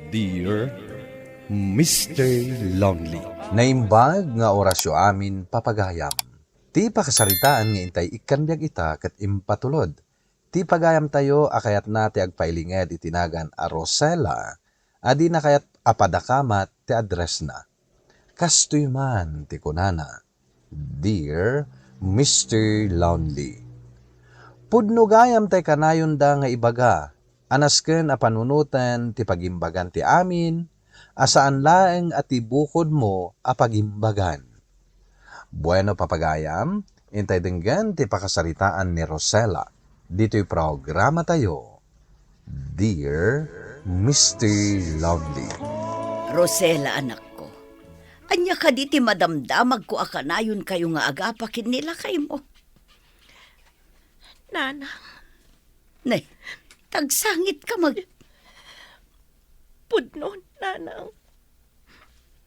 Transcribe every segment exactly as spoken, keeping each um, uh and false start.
Dear Mister Lonely. Naimbag nga orasyo amin, papagayam. Ti pakasaritaan nga intay ikkan biag ita ket impatulod ti pagayamtayo a kayatna ti agpailinged iti nagan a Rosella a dina kayat a padakamat ti addressna. Kastoy man ti kunana, "Dear Mister Lonely, pudno gayam tay kanayonda nga ibaga a nasken a panunoten ti pagimbagan ti amin a saan laeng a ti bukodmo a pagimbagan." Bueno, papagayam, intay denggen ti pakasaritaan ni Rosella ditoy programatayo, Dear Mister Lonely. Rosella, anakko, ania kadi ti madamdamagko a kanayonkayo nga agapa ken ni lakaymo? Nanang. Ne, tagsangitka met. Pudno, nanang.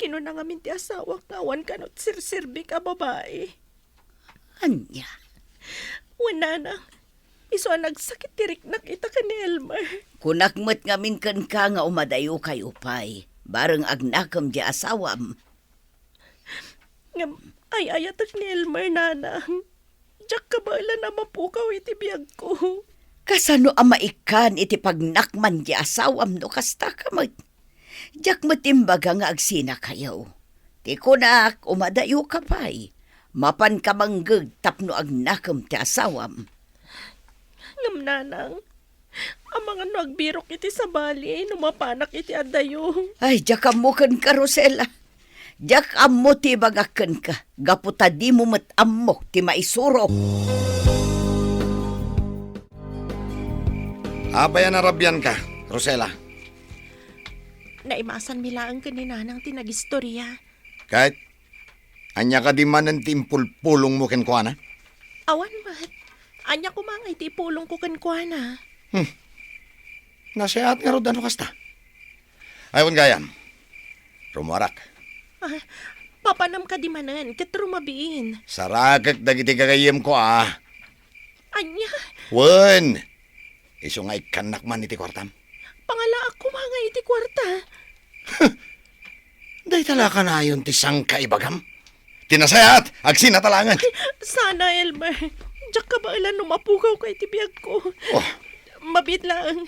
Kinuna ngamin ti asawak nga awan kano ti serserbik a babai. Ania? Wen, nanang, isu a nagsakit ti riknak ita ken ni Elmer. Kunak met ngamin kenka nga umadayokayo pay, bareng agnakem ti asawam. Ngem ay-ayatek ni Elmer, nanang. Diak kabaelan a mapukaw iti biagko. Kasano a maikkan iti pagnakman ti asawam no kastaka met? Diak met imbaga nga agsinakayo. Ti kunak, umadayoka pay. Mapanka manggeg tapno agnakem ti asawam. Ngem, nanang, amangan no agbirok iti sabali no mapanak iti adayo. Ay, diak ammo kenka, Rosella. Diak ammo ti ibagak kenka, gapu ta dimo met ammo ti maisuro. Apay a narabianka, Rosella? Naimasanmi laeng ken ni nanang ti nagistoria. Ket ania kadi manen ti impulpulongmo kenkuana? Awan met. Ania koma nga iti ipulongko kenkuana? Hmm. Nasayaat ngarud a no kasta. Ay, wen gayam. Rumuarak. Ah, papanam kadi manen ket rumabiin. Sarakek dagiti gagayyemko a. Ania? Wen, isu nga ikkannak man iti kuartam. Pangalaak koma nga iti kuarta. Dayta la kanayon ti sangkaibagam? Ti nasayaat, agsinatalangen. Sana, Elmer. Diak kabaelan no mapugawka iti biagko. Oh. Mabiit laeng.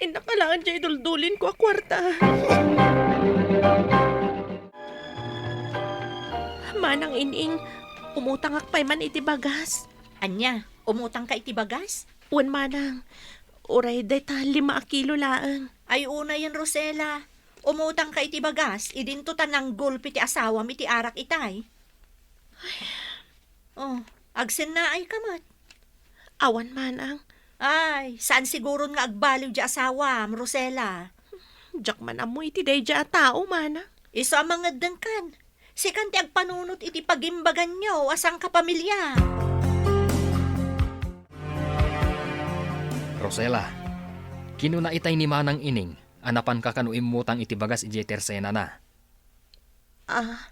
Innak laeng diay duldulinko a kuarta. Manang Ining, umutangak pay man iti bagas. Ania, umutangka iti bagas? Wen, manang. Uray dayta lima a kilo laeng. Ay, unayen, Rosella. Umutangka iti bagas, idinto ta nanggulpi ti asawam iti arak itay. Oh, agsennaayka met. Awan, manang. Ay, saan siguron nga agbaliw ti asawam, Rosella. Diak man ammo iti daydiay a tao, manang. Isu a mangeddengkan. Sikan ti agpanunot iti pagimbaganyo a sangkapamilya. Rosella, kinuna itay ni Manang Ining a napanka kano immutang iti bagas idiay tersenana. Ah,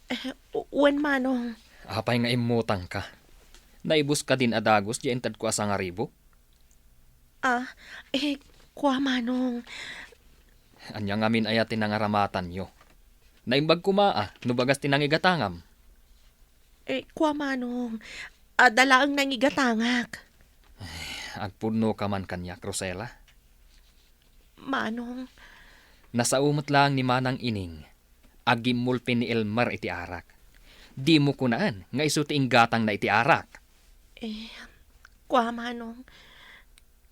eh, wen, manong. Apay nga immutangka? Naibus kadin a dagus diay intedko a sangaribu? Ah, eh, kua, manong. Ania ngamin aya ti nangaramatanyo? Naimbag koma a no bagas ti nangigatangam. Eh, kua, manong. Adda laeng nangigatangak. Agpudnoka man kaniak, Rosella. Manong. Nasao met laeng ni Manang Ining a gimmulpi ni Elmer iti arak. Dimo kunaen nga isu ti inggatangna iti arak. Eh, kua, manong.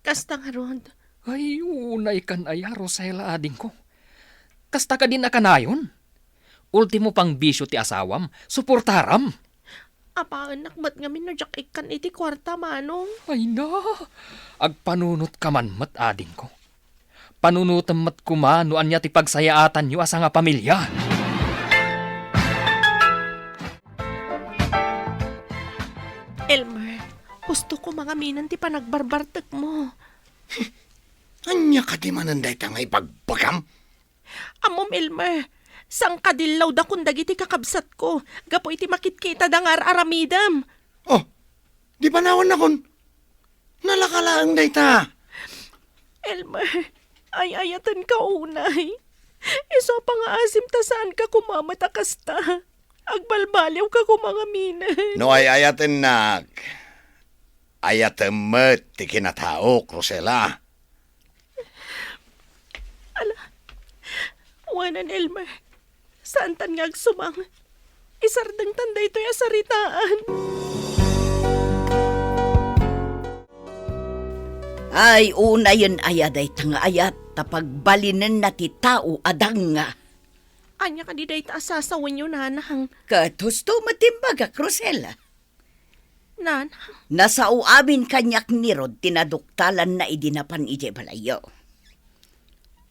Kasta ngarud. Ay, unaykan aya, Rosella, adingko. Kasta kadin a kanayon? Ultimo pang bisio ti asawam, suportaram. Apaennak met ngamin no diak ikkan iti kuarta, manong. Ay na, agpanunotka man met, adingko. Panunotem met koma no ania ti pagsayaatanyo a sangapamilya. Elmer, husto koma ngaminen ti panagbarbartekmo. Ania kadi manen dayta nga ibagbagam? Ammom, Elmer, sangkadillawdakon dagiti kakabsatko gapu iti makitkitada nga ar-aramidem. Oh, di panawannakon. Nalaka laeng dayta. Elmer, ay-ayatenka unay. Isu a pangaasim ta saanka koma met a kasta. Agbalbaliwka koma ngamin. No ay-ayatennak, ayatem met ti kinataok, Rosela. Ala, wanan, Elmer. Saantan nga agsumang. Isardengtan daytoy a saritaan. Ay, unayen aya dayta nga ayat ta pagbalinenna ti tao a danga. Ania kadi dayta a sasawenyo, nanang? Ket husto met imbagak, Rosela. Nanang. Nasao amin kaniak ni Rod ti naduktalanna idi napan idiay balayyo.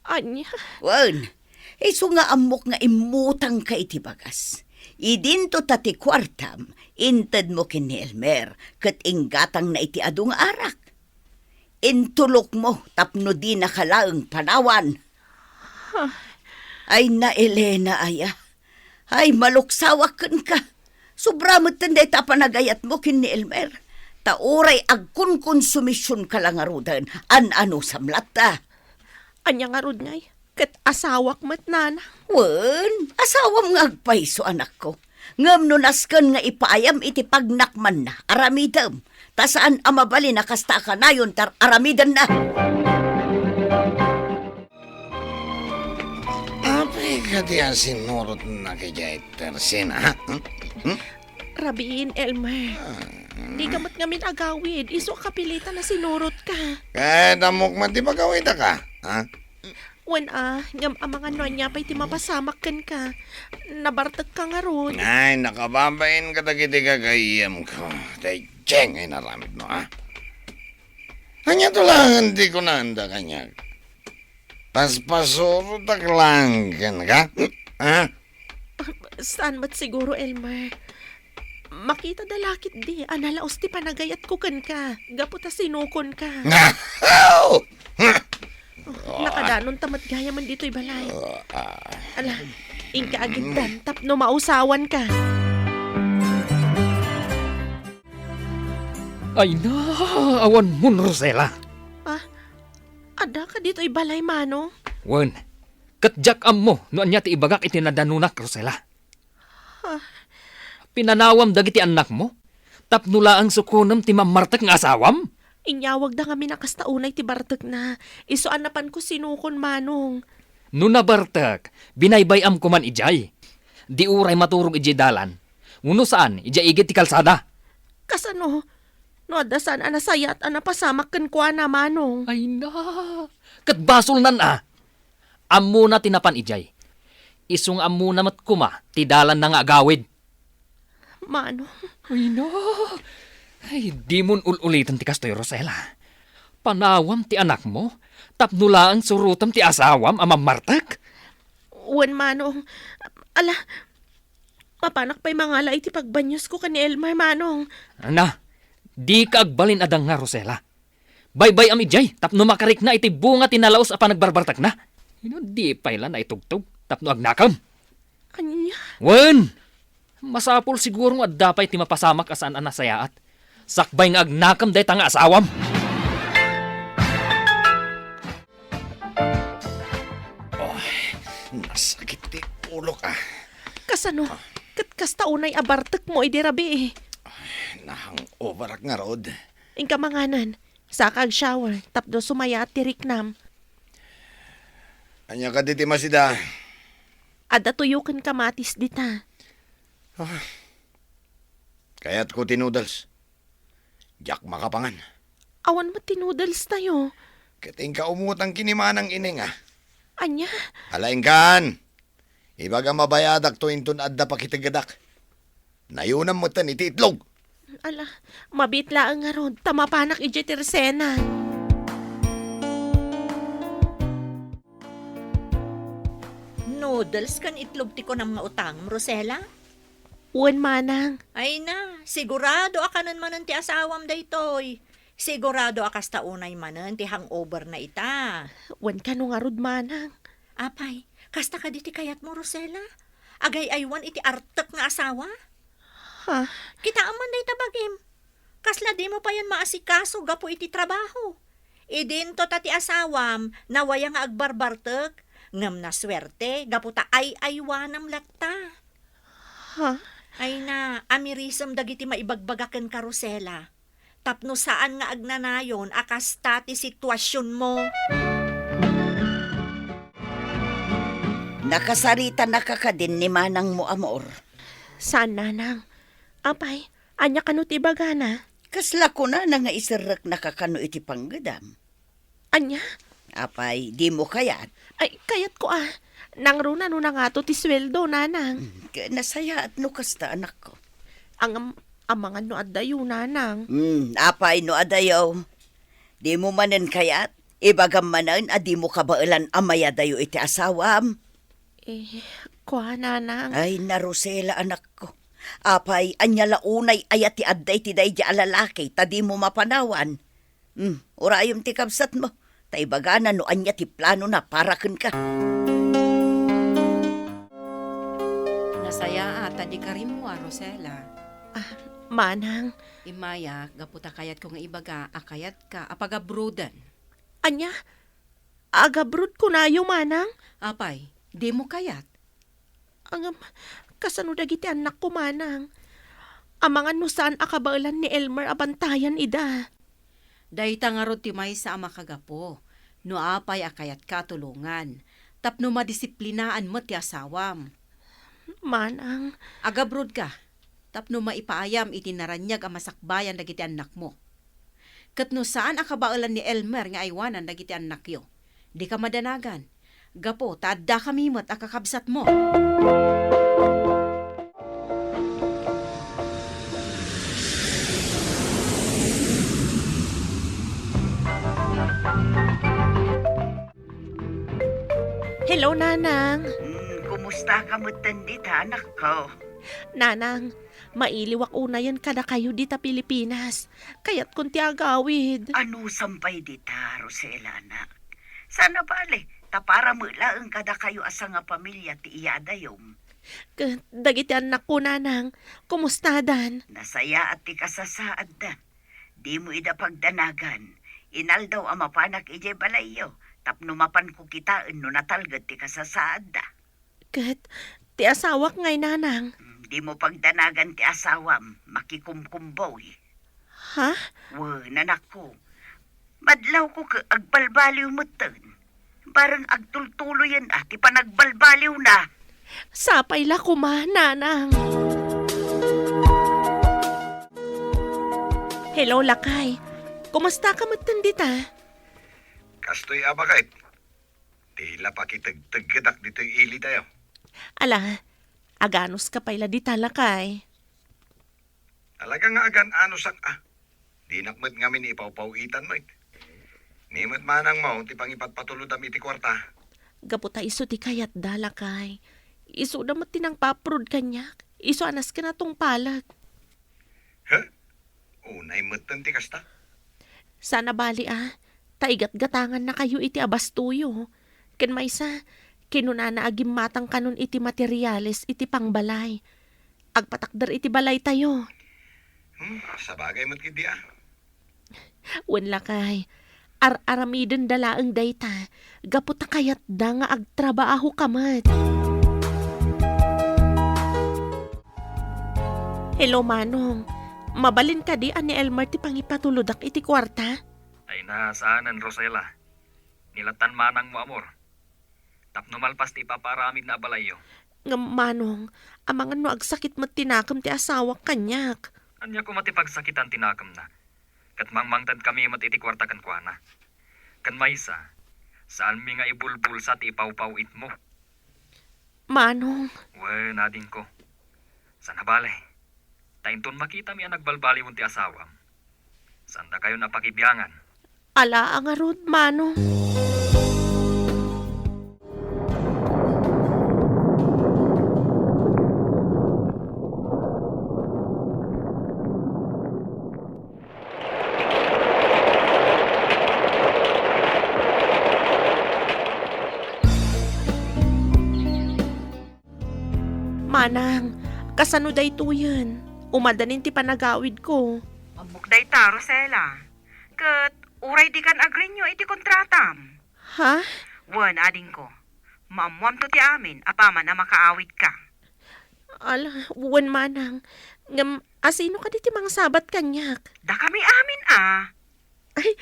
Ania? Wen, isu nga ammok nga immutangka iti bagas. Idinto ta ti kuartam, intedmo ken ni Elmer, ket inggatangna iti adu nga arak. Intulokmo tapno dinaka laeng panawan. Ay na, Elena, aya. Ay, maluksawak kenka. Sobra metten dayta a panagayatmo ken ni Elmer. Ta uray agkonkonsumisionka la ngaruden, an-anusam latta. Ania ngarud ngay? Ket asawak met, nana. Wen, asawam nga agpayso, anakko. Ngem no nasken nga ipaayam iti pagnakmanna, aramidem. Ta saan a mabalin a kasta a kanayon ti ar-aramidenna. Apay kadi a sinurotnak idiay Tersena, ha? Hmm? Hmm? Rabiin, Elmer. Ah. Dika met ngamin agawid. Isu a kapilitan a sinurotka. Ket ammok met ti pagawidaka, ha? Wen a, ngem amangan no ania pay ti mapasamak kenka. Nabartekka ngarud. Ay, nakababain kadagiti gagayyemko. Daydiay nga inaramidmo, ha? Ania to laengen ti kunanda kaniak? Paspasurotak laeng kenka? Ha? Saan met siguro, Elmer? Makita da la ketdi a nalaus ti panagayatko kenka, gapu ta sinukonka. Nakadanon ta met gayamen ditoy balay. Ah. Ala, inka agiddan tapno mausawanka. Ay na, awan mon, Rosela. Ah, adda ka ditoy balay, Manong? Wen, ket diak ammo no ania ti ibagak iti nadanonak, Rosela. Ah. Pinanawam dagiti annakmo, tapno laeng sukonem ti mammartek nga asawam? Inyawagda ngamin a kasta unay ti bartekna. Isu a napanko sinukon, Manong. No nabartek, binaybay-am koman idiay. Di uray maturog idiay dalan, wenno saan, idiay igid ti kalsada. Kasano? No adda saan a nasayaat a napasamak kenkuana, Manong. Ay na, ket basolnan a. Ammona ti napan idiay. Isu nga ammona met koma ti dalanna nga agawid. Manong. Ay na. Ay, dimon ul-uliten ti kastoy, Rosela. Panawam ti anakmo, tapno laeng surotem ti asawam a mammartek. Wen, Manong. Ala, mapanak pay mangala iti pagbanyusko ken ni Elmer, Manong. Na, dika agbalin a danga, Rosela. Baybay-am idiay tapno makarikna iti bunga ti nalaus a panagbarbartekna. Ino di pay la naitugtog tapno agnakem? Ania? Wen! Masapul siguro nga adda pay ti mapasamak a saan a nasayaat. Sakbay nga agnakem dayta nga asawam. Oy, nasakit ti ulok, ah. Kasano? Ah. Ket kasta unay a bartekmo idi rabii. Ay, nahangoverak ngarud. Inka manganen. Saka ag-shower, tapno sumayaat ti riknam. Ania kadi ti masida? Adda tuyo ken kamatis dita. Ah. Kayatko ti noodles. Diak makapangan. Awan met ti noodles tayo. Ket inka umutang ken ni Manang Ineng, ah. Ania? Ala, inkan. Ibaga mabayadakto inton adda pakitegedak. Nayonam metten iti itlog. Ala, mabiit laeng ngarud, ta mapanak idiay Tersena. Noodles ken itlog ti kunam nga utangem, Rosela? Wen, manang. Ay na, sigurado a kanen manen ti asawam daytoy. Sigurado a kasta unay manen ti hangover na ita. Wen, kano ngarud, manang? Apay, kasta kadi ti kayatmo, Rosela? Agay-aywan iti artek nga asawa? Ha? Kitaem man dayta bagim. Kasla dimo payen maasikaso gapu iti trabaho. Idinto ta ti asawam, nawaya nga agbarbartek, ngem nasuerte, gapu ta ay-aywanam latta. Ha? Ay na, amirisem dagiti maibagbaga kenka, Rosela. Tapno saan nga agnanayon a kasta ti situasionmo. Nakasaritanaka kadin ni manangmo, amor? Saan, nanang. Apay, ania kano ti ibagana? Kasla kunana nga iserreknaka kano iti panggedam? Ania? Apay, dimo kayat? Ay, kayatko a. Nangruna no nangato ti sueldo, nanang. Hmm, ket nasayaat no kasta, anakko. Ngem, amangan no addayo, nanang. Hmm, apay no adayo? Dimo manen kayat? Ibagam manen a dimo kabaelan a mayadayo iti asawam? Eh, kua, nanang. Ay, na, Rosela, anakko. Apay, ania la unay aya ti adda iti daydi a lalaki ta dimo mapanawan? Hmm, urayem ti kabsatmo, ta ibagana no ania ti planona para kenka. Nasayaat a dika rimmuar, Rosela. Ah, manang. Immayak, gapu ta kayatko nga ibaga a kayatka a pagabroaden. Ania? Agabroad kunayo, manang? Apay, dimo kayat? Ngem, kasano dagiti annakko, manang? Amangan no saan a kabaelan ni Elmer a bantayan ida. Dayta ngarud ti maysa a makagapu, no apay a kayatka a tulongan, tapno madisiplinaan met ti asawam. Manang. Agabroadka, tapno maipaayam iti naraniag a masakbayan dagiti annakmo. Ket no saan a kabaelan ni Elmer nga aywanan dagiti annakyo, dika madanagan, gapu ta addakami met a kakabsatmo. Hello, Nanang. Hmm, kumusta ka metten dita, anakko? Nanang, mailiwak unayen kadakayo dita Pilipinas. Kayatkon ti agawid. Anusam pay dita, Rosela, anak. Saan a bale, ta para met laeng kadakayo a sangapamilia ti iyadayom. Ket dagiti annakko, Nanang, kumustadan? Nasayaat ti kasasaadda. Dimo ida pagdanagan. Inaldaw a mapanak idiay balayyo, tapno mapanko kitaen no natalged ti kasasaadda. Ket ti asawak ngay, Nanang? Mm, dimo pagdanagan ti asawam, makikumkumboy. Ha? Wen, anakko. Madlawko ket agbalbaliw metten. Bareng agtultuloyen a ti panagbalbaliwna. Sapay la koma, Nanang. Hello, lakay. Kumusta ka metten dita? Kastoy a baket. Ti la pakitegteggedak ditoy ilitayo. Ala, aganos ka pay la dita, lakay. Talaga nga agan-anosak a. Dinak met ngamin ipawpaw-itan met. Ni met manangmo ti pangipatpatulodam iti kuarta. Gapu ta isu ti kayatda, lakay. Isuda met ti nangpaprod kaniak. Isu a nasken a tungpalek. He? Unay metten ti kasta? Saan a bali a, ta igatgatangannakayo iti abastoyo. Ken maysa, kinunana a gimmatangkanon iti materiales iti pangbalay. Agpatakder iti balaytayo. Hmm, sabagay met ketdi a. Wen lakay, ar-aramidenda laeng dayta, gapu ta kayatda nga agtrabaho ka met. Hello, Manong. Mabalin kadi a ni Elmer ti pangipatulodak iti kuarta? Ay na, saanen, Rosela. Ni lattan manangmo, amor. Tapno malpas ti ipapaaramidna a balayyo. Ngem, Manong, amangan no agsakit met ti nakem ti asawak kaniak. Ania koma ti pagsakitan ti nakemna? Ket mangmangtedkami met iti kuarta kenkuana. Ken maysa, saanmi nga ibulbulsa ti ipawpaw-itmo. Manong. Wen, adingko. Saan a bale, ta inton makitami a nagbalbaliwen ti asawam, saandakayon a pakibiangan. Ala a ngarud, Manong. Manang, kasano daytoyen? Umadanin ti panagawidko. Ammok dayta, Rosela. Ket Uray dikan agrenew iti kontratam. Ha? Wen, adingko. Maammoamto ti amin apaman a makaawidka. Ala, wen manang. Ngem, asino kadi ti mangsabat kaniak? Dakami amin a. Ay,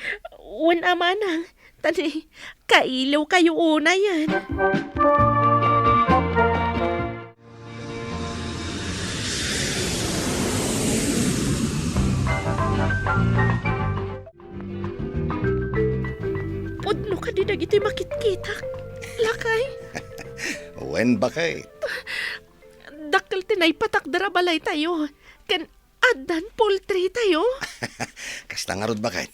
wen a manang. Ta ni, kailiwkayo unayen. Pudno kadi dagiti makitkitak, lakay? Wen, baket. Dakkel ti naipatakder a balaytayo, ken addan poultrytayo. Kasta ngarud, baket.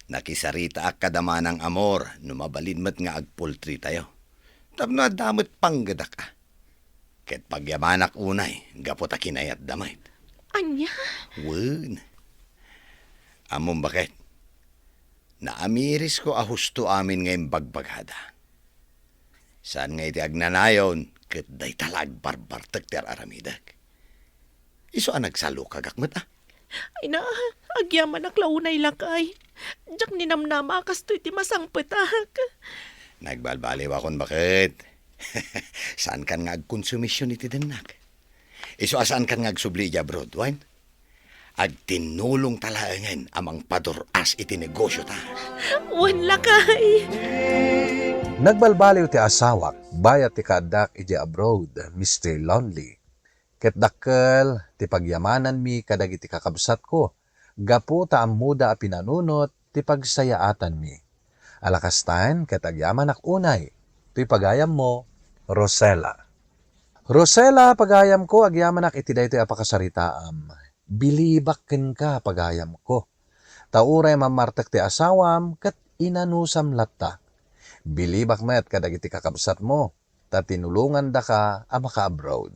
Nakisaritaak kada manang Amor no mabalin met nga agpoultrytayo. Tapno adda met panggedak a. Ket pagyamanak unay, gapu ta kinayatda met. Ania? Wen. Ammom, baket. Naamirisko a husto amin nga imbagbagada. Saan nga iti agnanayon, ket dayta la agbarbartek ti ar-aramidek. Isu a nagsalukagak met a. Ay na, agyamanak la unay, lakay. Diak ninamnama a kastoy ti masangpetak. Nagbalbaliwakon, baket. Saankan nga agkonsumision iti dennak. Isu a saankan nga agsubli idiay abroad, wen? Agtinnulongta laengen a mangpadur-as iti negosiota. Wen, lakay. Nagbalbaliw ti asawak bayat ti kaaddak idiay abroad, Mister Lonely. Ket dakkel ti pagyamananmi kadagiti kakabsatko gapu ta ammoda a pinanunot ti pagsayaatanmi. Ala kastan, ket agyamanak unay toy pagayammo, Rosella. Rosella, pagayamko, agyamanak iti daytoy a pakasaritaam. Bilibak kenka, pagayamko. Ta uray mammartek ti asawam ket inanusam latta. Bilibak met kadagiti kakabsatmo ta tinulongandaka a maka-abroad.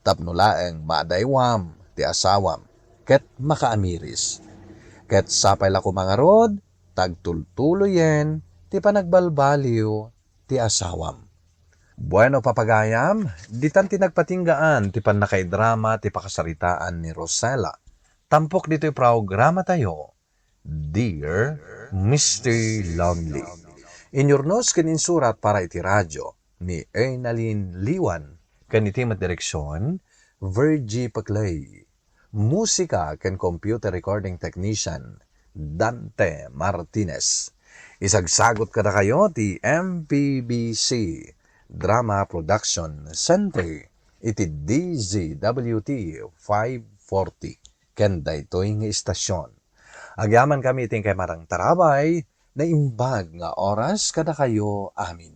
Tapno laeng maadaywam ti asawam ket makaamiris. Ket sapay la koma ngarud ta agtultuloyen ti panagbalbaliw ti asawam. Bueno, papagayam, ditan ti nagpatinggaan ti pannakaidrama ti pakasaritaan ni Rosella. Tampok ditoy programatayo, Dear Mister Lonely. Inyurnos ken insurat para iti radyo ni Ernalyn Liwan ken iti met direksion, Virgie Peclay. Musika ken computer recording technician, Dante Martinez. Isagsagot kadakayo ti M P B C Drama Production Center iti D Z W T five forty ken daytoy nga istasion. Agyamankami iti inkay marangtarabay, naimbag nga oras kadakayo amin.